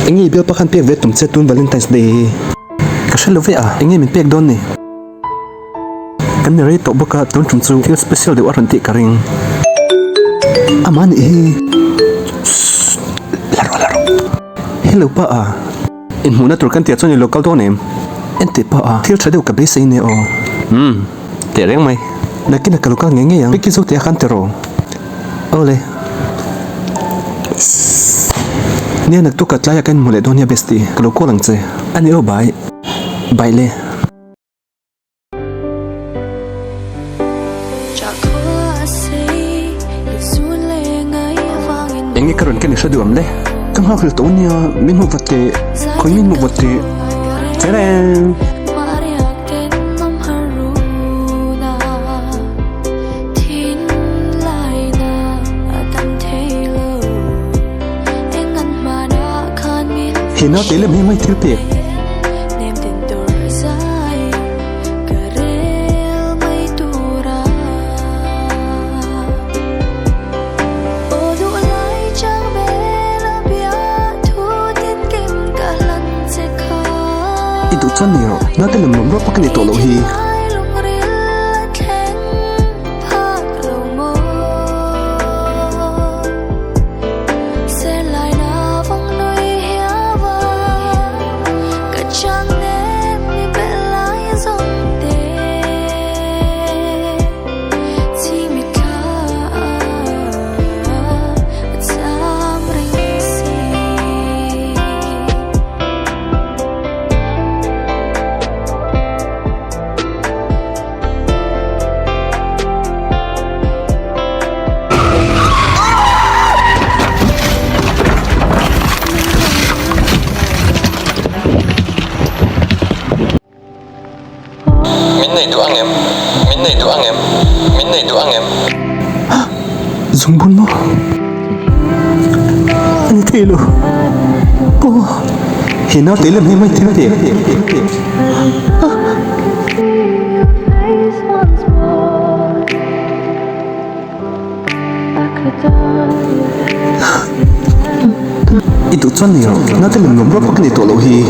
Enge i bialpa khan pek ve tum che tun Valentine's Day hi? Ka hre lo ve a, enge min pek dawn ni? Kan ni rei tawh bawk a, tun tum chu thil special deuh a rawn tih ka ring. Amah nih hi. Sss. La rawh la rawh. Hello pa a. Inhmuhna tur kan tih ah chuan i lo kal dawn em? En teh pa a, thil tha deuh ka beisei nia aw. Umm. Teh reng mai. Nakin a ka lo kal ngei ngei ang. Picky zo teh a khan ti rawh. Awle. Sss. Nia naktuk ah tlaiah ka inhmu leh dawn nia bestie. Ka lo call ang che. A ni aw bai. Bai le. Enge ka rawn ken i hre duh am le? Ka nghak hlel tawh ania, min hmuh vat teh, khawi min hmuh vat teh. Thereng! He naute lem hi mai thil pek. I duh chuan nei rawh, naute lem lawm ruap a ka ni tawh loh hi. Min nei duh ang em? Min nei duh ang em? Min nei duh ang em? Zungbun maw? A ni thei lo. Aw, he naute lem hi mai thil teh. I duh chuan nei rawh, naute lem lawm ruap ka ni tawh loh hi.